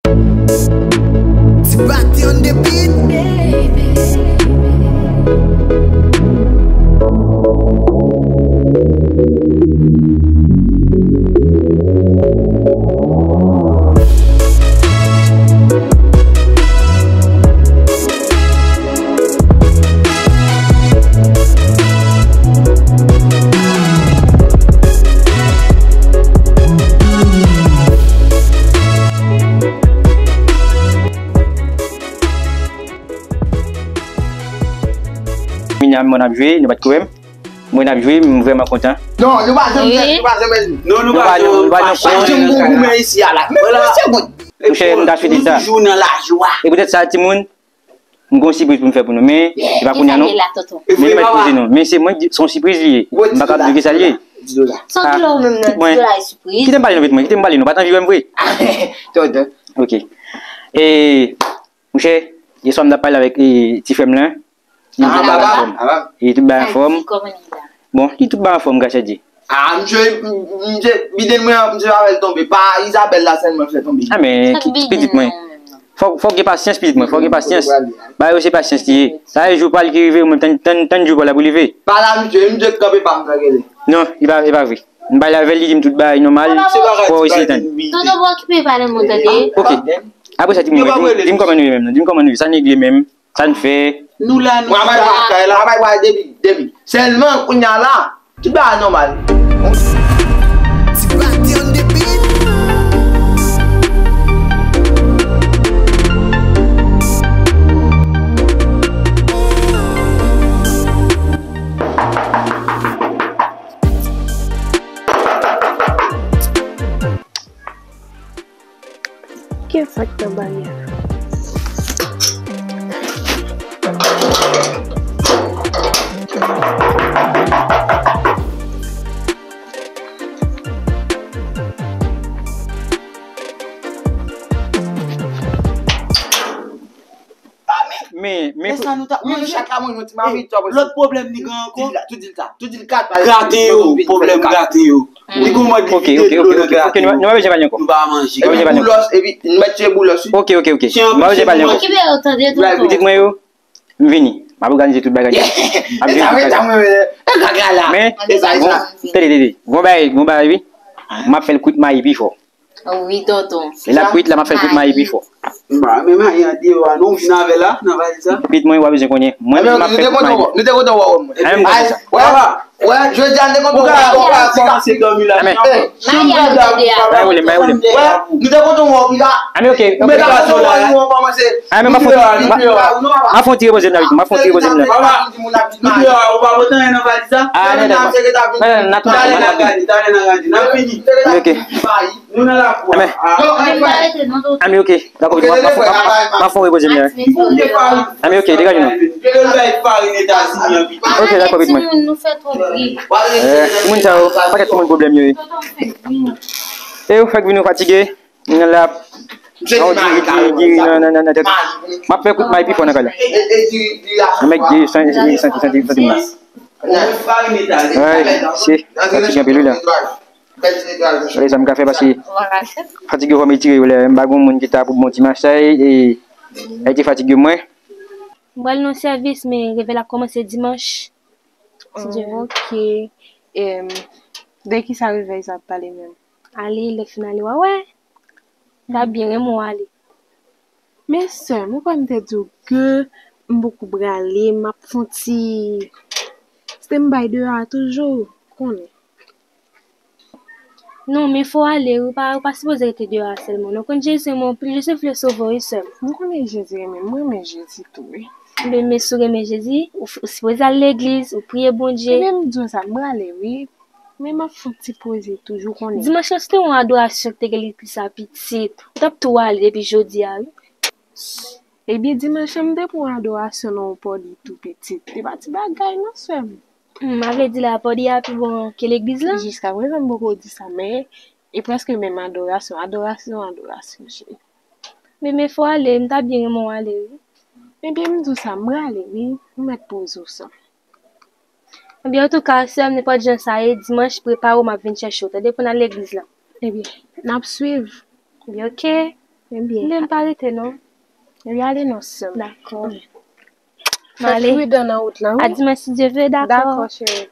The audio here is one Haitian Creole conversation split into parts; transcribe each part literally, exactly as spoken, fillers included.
Ti Batty on the beat. Minyam, mwen ap jwe, nou pa t kwè m. Mwen ap jwe, m vrèman kontan. Non, nou pa janm, wi, nou pa janm jwe. Non, nou pa janm, nou pa janm. Isi a la. Men, men, se bon. Monchè, m ta swete sa. Nou toujou nan lajwa. E poutèt sa, timoun, m gon sipriz pou m fè pou nou, men se pa kounye a non. Men nou mèt poze nou. Men se mwen ki di, se yon sipriz li ye. M pa kab di ki sa li ye. San dola ou menm nan, di dola e sipriz. Kite m pale nou, pitit mwen, kite m pale nou, pa t anvi wè m vre. Tonton. Ok. E, monchè, yè swa m t ap pale avèk, e, ti frè m lan. Li tout bagay anfòm. Li tout bagay anfòm. Bon, li tout bagay anfòm, gras a Dye. Ah, misye, misye, biden mwen an, misye pa fè l tonbe. Pa Isabelle la sèlman l fè tonbe. Ah, men, pitit mwen. Fòk, fòk gen pasyans, pitit mwen, fòk gen pasyans. Bagay yo se pasyans li ye. Sa e jou pa l ki rive, ou menm tann, tann, tann jou pa l la pou rive. Pa la, misye, misye kanpe pa m nan gele. Non, li pa, li pa vre. M pale avè l, li di m tout bagay nòmal. Fò w eseye tann. Tonton, pa okipe pa nan moun, tande. Ok. Apre sa, di m, di m kòman nou ye menm, non? Di m kòman nou ye, sa n regle menm? Sa n fè? Nou la, nou la. Mwen bay, mwen bay, mwen bay depi, depi. Sèlman, kounye a la, tout bagay nòmal. Ti Batty on the beat. Kisa k nan baryè a? Men, men, men sa nou ta, men chak la mwen yon ti mavit, lòt pwoblèm li gen ankò. Tou di l ta, tou di l ta. Graten yo, pwoblèm graten yo. Li gon mòd li vide dlo nan graten yo. Ok, ok, ok, ok, nou pa bezwen pale ankò. Nou pa manje. Epi boulos, epi nou mèt tiye boulos, wi. Ok, ok, ok. Nou pa bezwen pale ankò. Pitit mwen yo, m vini. M ap òganize tout bagay. M ap vini tout bagay. Men, bon, tande, tande. Gon bagay, gon bagay, wi. M ap fè l kwit mayi pi fò. Wi, tonton. Lè l ap kwit la, m ap fè l kwit mayi pi fò. Ba, men mayi an deyò a, non, ou vin avè l la, nan valiz la. Pitit mwen, w a bezwen konnen. Mwen menm, m ap fè kwit mayi. Nou te kontan wè w, mwen. Wè, jodi a, nou te kontan wè w. Ou ka kòmanse dòmi la. Mayi an deyò a. Pa gen pwoblèm, pa gen pwoblèm. Wè, nou te kontan wè w, piga. Anben, ok. Nou te kontan wè w, nou kòmanse. Anben, m ap fè, m ap fè yon ti repoze m la, m ap fè yon ti repoze m la. Ou pa pote anyen nan valiz la? Ah, non, non, non. Talè n a gade, talè n a gade. N ap vini. Ok. Nou nan lakou a. Anben, ok, dakò, m ap, m ap, m ap, m ap fè yon repoze m la. Anben, ok, degaje nou. Ok, dakò, pitit mwen. Eh, moun sa yo, pakèt moun pwoblèm yo ye. E yo fèk vin yo fatige. Mwen la, mwen di, di, di, di, nan, nan, nan, nan tèt. M ap fè kwit mayi pi fò nan kay la. Mwen mèt di, santi, santi, santi, santi m la. Ay, se, fatige anpil, wi, la. Gade sa m ka fè, paske fatige fò m etire yo, lè m pa gon moun ki ta pou bon ti masay, e, e te fatige mwen. M pral nan sèvis, men revè l ap kòmanse dimanch. Si Dye vle. Ok. Em, de ki sa revèy sa ap pale menm? Ale, lè fin ale, w a wè. M ta byen renmen w ale. Men sè m, ou kwè m te di w ke m poko prale, m ap fè yon ti stand by deyò a toujou, konnen. Non, men fò w ale, wi, ou pa, ou pa sipoze rete deyò a sèlman. Non, konn Jezi renmen w anpil, Jezi vle sove w, wi, sè m. M konnen Jezi renmen m, mwen renmen Jezi tou, wi. Men, men si w renmen Jezi, ou, ou sipoze al legliz, ou priye Bondye. Ebyen, m di w sa, m prale, wi. Men m ap fè yon ti poze toujou, konnen. Dimanch lan, se te yon adorasyon ki te gen legliz la pitit. Ou t ap tou ale depi jodi a, wi. Ebyen, dimanch lan, m te pran adorasyon nan yon pòdi tou pitit. Te pa ti bagay, non, sè m. Hmm, a vle di la, pòdi a pi bon ke legliz lan? Jiskaprezan, m poko di sa, men e prèske menm adorasyon. Adorasyon, adorasyon, cheri. Men, men fò w ale, m ta byen renmen w ale, wi. Ebyen, m di w sa, m prale, wi. M mèt poze w sa. Ebyen, antouka, sè m, nenpòt jan sa ye, dimanch, prepare w, m ap vin chèche w, tande, pou n al legliz lan. Ebyen, n ap swiv. Ebyen, oke. Ebyen. Lè m pa rete non. Ebyen, ale non, sè m. Dakò. M ale. Fè pridan nan wout lan, wi. A dimanche, si Dye vle, dakò. Dakò, cheri.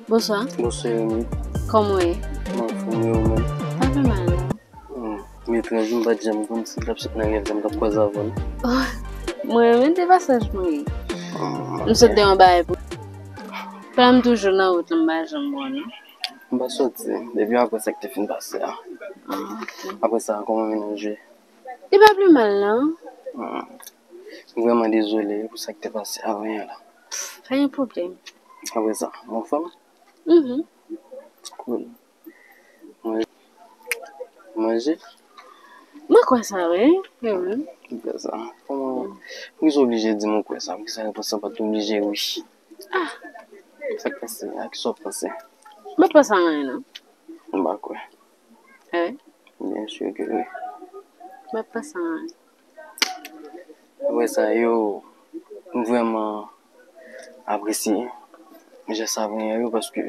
Bonswa. Bonswa, Yomi. Kòman w ye? Mwen anfòm, e ou menm? Pa pi mal, non. Hmm, m etranj, m pa t janm konn si m t ap sot nan rèv sa, m t ap kwaze avè w. Oh, mwen menm, se pa saj mwen ye. Hmm, m sot de yon bagay pou. Pandan m toujou nan wout lan, m pa janm wè w, non. M pa soti, depi apre sa k te fin pase a. Ah, ok. Apre sa, kòman mennaj ou ye? Li pa pi mal, non. Hmm. M vrèman dezole pou sa k te pase avan yè la. Pa gen pwoblèm. Apre sa, ou anfòm? Mhm. Cool. Manje? Manje? Mwen kwè sa, wi. Wi, wi. Ou kwè sa? Kòman? Poukisa w oblije di m ou kwè sa? Poukisa repons lan pa t oblije wi? Ah. Sa k pase? A kisa w panse? Mwen pa panse a anyen, non. Ou pa kwè? Wi. Byen si ke wi. Mwen pa panse a anyen. Apre sa, yo, m vrèman apresye jès avan yè yo paske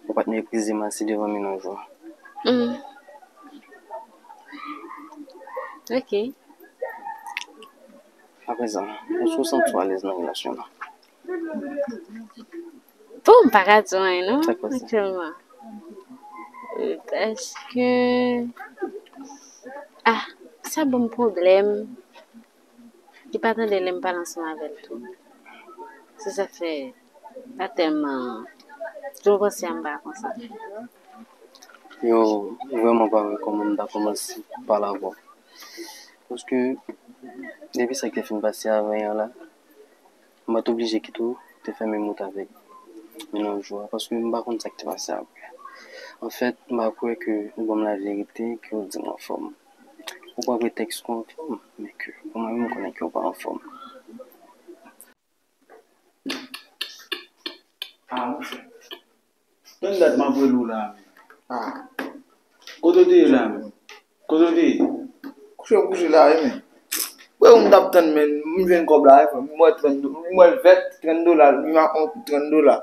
ou pa t meprize m ase devan mennaj ou a. Mm. Ok. Apre sa, èske w santi w alèz nan relasyon an? Bon, m pa ka di w anyen non, aktyèlman. Paske, ah, sa ban m pwoblèm. Li pa tande lè m pale ansanm avè l tou. Se sa k fè pa tèlman, jan w panse a m pa konsa. Yo, m vrèman pa wè kòman m ta kòmanse pale avè w. Paske, depi sa k te fin pase avan yè la, m pa t oblije kite w te fèmen wout avèk mennaj ou a, paske m pa konn sa k te pase apre. Anfèt, m pa kwè ke ou ban m laverite, ke w di m w anfòm. Ou pran pretèks ke w anfòm, men ke pou mwen menm, m konnen ke w pa anfòm. Ah, monchè. Tann dat m ap rele w la, menm. Ah. Kote w te ye la, menm? Kote w te ye? Kouche m kouche la, wi, men. Frè, m t ap tann, men m jwenn kòb la, wi, frè. M wè trant do-, m wè l vèt, trant dola, li makon trant dola.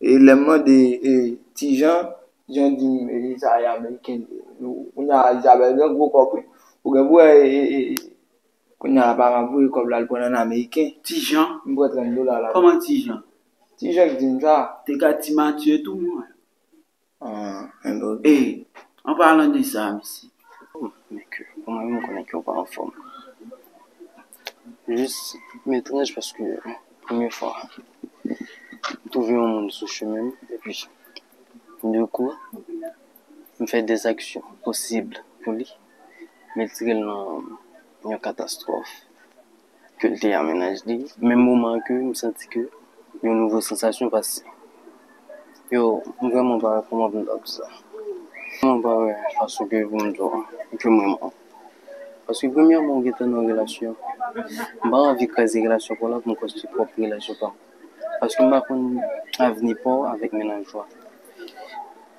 E lè m mande, e, Ti Jan, Ti Jan di m, e, sa e ameriken. Kounye a, Isabel gen gwo kòb, wi. Ou gen pou wè, e, e, e, Kounye a la, pa m ap voye kòb la, l pran nan ameriken. Ti Jan? M pran trant dola la. Kòman Ti Jan? Ti Jan ki di m sa. Te ka Ti Matye tou, mwen. Ah, enben, ok. E, an palan de sa, mesye. Oh, men ke, pou mwen menm, m konnen ke w pa anfòm. Jis, m etranj paske premye fwa m twouve yon moun sou chemen m, epi de kou, m fè de aksyon posib pou li, men l tire l nan yon katastwòf ke l te a mennaj li. Menm moman ke m santi ke yon nouvo sansasyon pase. Yo, m vrèman pa wè kòman pou m t ap di sa. M vrèman pa wè fason ke pou m di w ke m renmen w. Paske premyèman, ou gentan nan yon relasyon. M pa anvi kraze relasyon pa w la pou m konstwi pwòp relasyon pa m. Paske m pa konn avni pa w avèk mennaj ou a.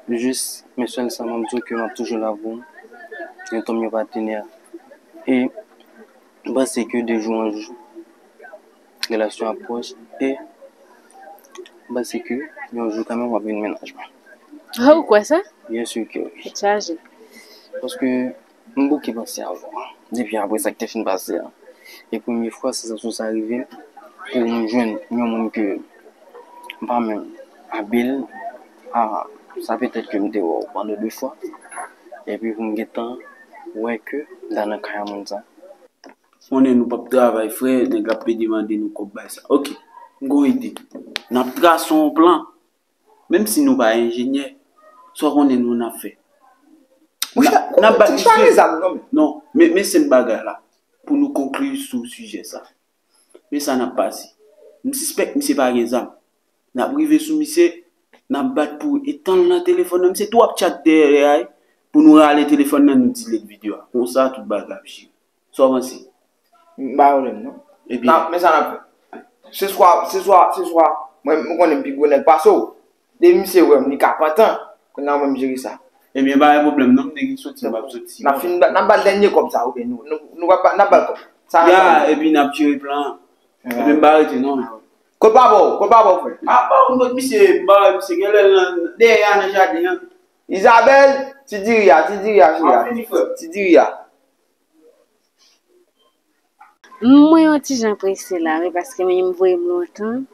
Jis, men sèl sa m ap di w ke m ap toujou la pou ou. Yon tonm yon patenè. E m panse ke de jou an jou, relasyon ap pwòch. E m panse ke yon jou kanmenm w ap vin mennaj mwen. Ah, ou kwè sa? Byen si ke wi. Tèt chaje. Paske m bouke panse avè w depi apre sa k te fin pase a. E premye fwa sansasyon sa rive m, pou m jwenn yon moun ke m pa menm abil a sa, petèt ke m te wè w pandan de fwa. Epi pou m gentan wè ke m ta nan kay a moun sa. Konnen nou p ap travay, frè, nèg la ap demande nou kòb bay sa. Ok, m gon ide. N ap trase yon plan. Menm si nou pa enjenyè, sa w konnen nou n ap fè? Monchè, n ap bat li fre. Non, men, men senp bagay la, pou nou konkli sou sijè sa. Men sa n ap pase. M sispèk misye pa gen zam. N ap rive sou misye, n ap bat pou etan l nan telefòn nan. Misye tou ap tchat dèyè a, pou nou rale telefòn nan, nou delete videyo a. Konsa, tout bagay ap jere. Sa w panse? M pa wè pwoblèm, non. Ebyen. Men sa n ap fè. Se swa, se swa, se swa, mwen, mwen konnen m pi gwo nèg pase w. Depi misye wè m, li ka pantan. Kounye a mwen, m jere sa. Ebyen, pa gen pwoblèm non, m te gen soti, m ap soti. N ap fin, n ap ba l dènye kòb sa, oubyen nou, nou, nou pa, n ap ba l kòb. Sa, ya, epi n ap jere plan an. Epi m pa rete non. Kote papa w? Kote papa w, frè? Papa w, kot misye, m pa wè misye, genlè l nan dèyè a, nan jaden an. Isabelle, ti diri a, ti diri a, cheri a. Ti diri a. Mwen yon ti jan prese la, wi, paske men m voye m lontan.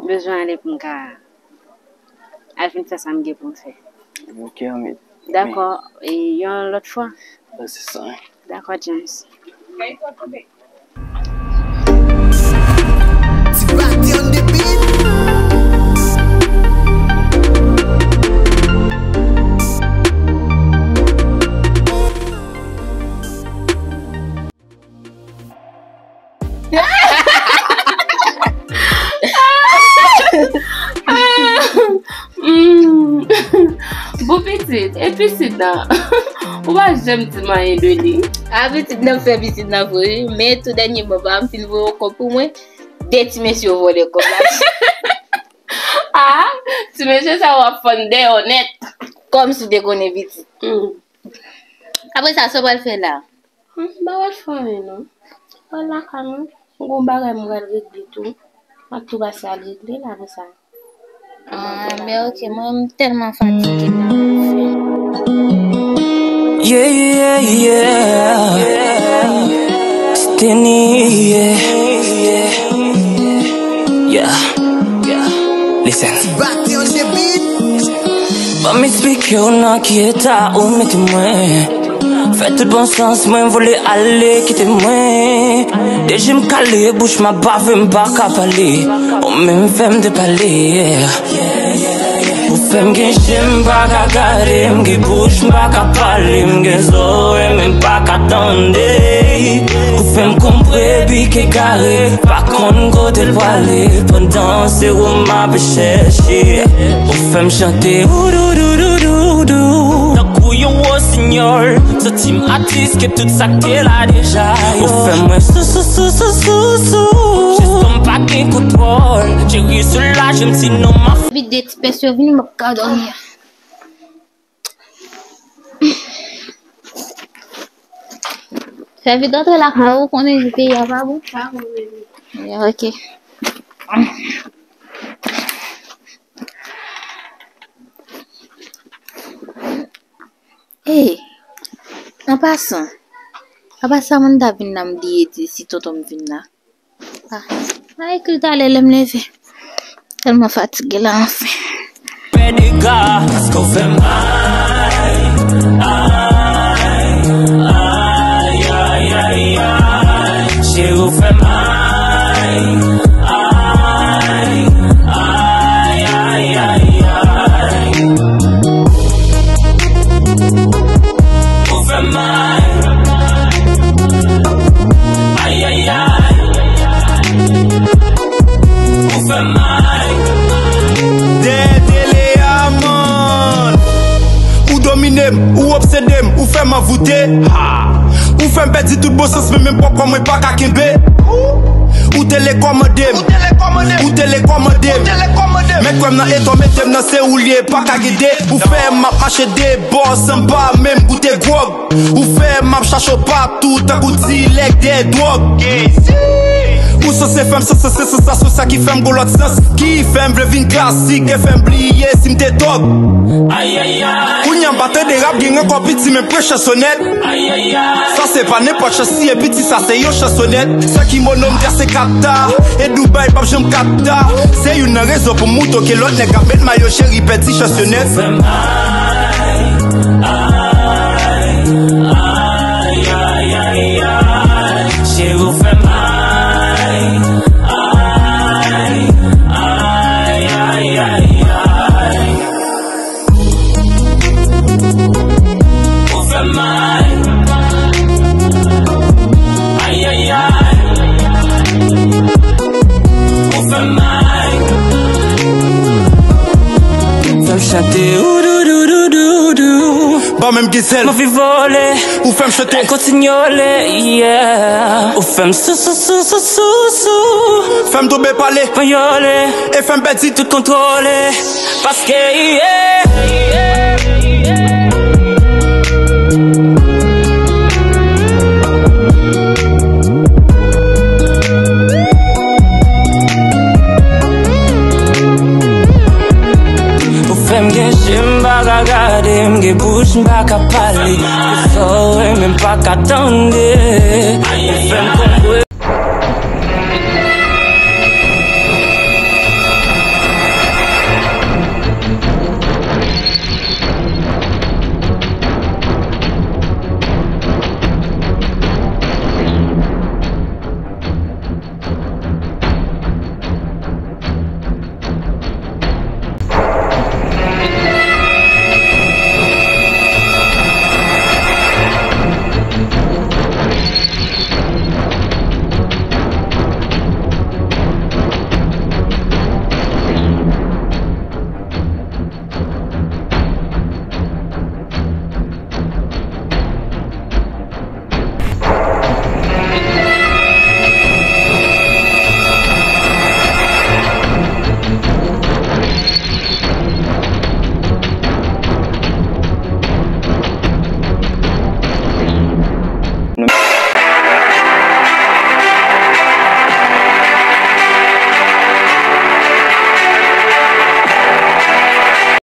M bezwen ale pou m ka al fin fè sa m gen pou m fè. Ok, anmèt. Dakò, e yon lòt fwa? Wi, se sa, wi. Dakò, James. Ti Batty on the beat. Mm. Bon pitit, e pitit la? Ou pa janm di m anyen de li. A, pitit nan fè pitit nan vre, wi. Men tou dènyèman, papa m fin voye yon kòb pou mwen. De ti mesye yo vòlè kòb la. Ah, ti mesye sa yo ap fann dèyè w nèt. Kòmsi w te konnen pitit. Mm. Apre sa, sa w pral fè la? Hmm, m pa pral fè anyen non. Pral lakay mwen. M gon bagay m pral regle tou. M ap tou pase al regle l apre sa. Ah, men ok, mwen m tèlman fatige m nan pou fè. Yeah, yeah, yeah. Steny, yeah. Yeah, yeah. Listen. Ti Batty on the beat. Ban m eksplike w nan ki eta ou mete mwen. Fè tout bon sans mwen vole ale kite mwen. De je m kale, bouch m ap bave, m pa ka pale. Ou menm fè m depale. Ou fè m gen je m pa ka gade, m gen bouch m pa ka pale, m gen zòrèy men m pa ka tande. Ou fè m konpre bik egare, pa konn kote l prale, pandan se ou m ape chèche. Ou fè m chante ou dou dou dou dou dou. Tankou yon wosinyòl, santi m atis ke tout sa k te la deja yo. Ou fè m wè sou sou sou sou sou sou. Jis kòm pa gen kontwòl, cheri sou la je m sinon m ap. Vide ti pès yo vini, m ap ka dòmi. Fè vit antre lakay ou, konnen peyi a pa bon. Pa bon, bebe. Ya, ok. Ey, an pasan, apa sa moun ta vin la m bliye di si tonton m vin la. Ah, a ekri talè lè m leve. Tèlman fatige la anfen. Fè dega, paske w fè m ay, ay, ay, ay, ay, ay. Cheri, w fè m ay, ay, ay, ay, ay, ay. Ou fè m ay, ay, ay, ay. Ou fè m ay. Dèyè tele a, man. Ou domine m, ou obsede m, ou fè m anvoute. Ha! Ou fè m pèdi tout bon sans, men menm pwòp kò mwen pa ka kenbe. Ou telekòmande m, ou telekòmande m, ou telekòmande m. Mèt kwè m nan eta w mete m nan, se ou l ye, pa ka gide. Ou fè m ap mache de bò san m pa menm goute gwòg. Ou fè m ap chache w patou tankou dilè de dwòg. Ou sanse fè m sanse se sansasyon sa ki fè m gon lòt sans, ki fè m vle vin klasik e fè m bliye si m te tòg. Kounye a m pa tande rap, gen ankò piti men pran chansonèt. Sa se pa nenpòt chans, si e piti sa se yon chansonèt. Sa ki mono m tè se kapta, e Dubai p ap janm kapta. Se youn nan rezon pou m moutre w ke lòt nèg ap met mayo cheri pèdi chansonèt. Ay, ay, ay, ay, ay, ay. Cheri, w fè m ay, ay, ay, ay, ay, ay. Ou fè m ay, ay, ay, ay. Ou fè m ay. Fè m chante ou dou dou dou dou dou. Pa menm gen zèl. M anvi vole. Ou fè m chante. Kontinye ole, yeah. Ou fè m sou, sou, sou, sou, sou, sou. Fè m tonbe pale. Mwen yole. E fè m pèdi tout kontwole. Paske, yeah, yeah, yeah. Ou fè m gen je m pa ka gade, m gen bouch m pa ka pale. Sa w renmen m pa ka tande. Ou fè m konn kwe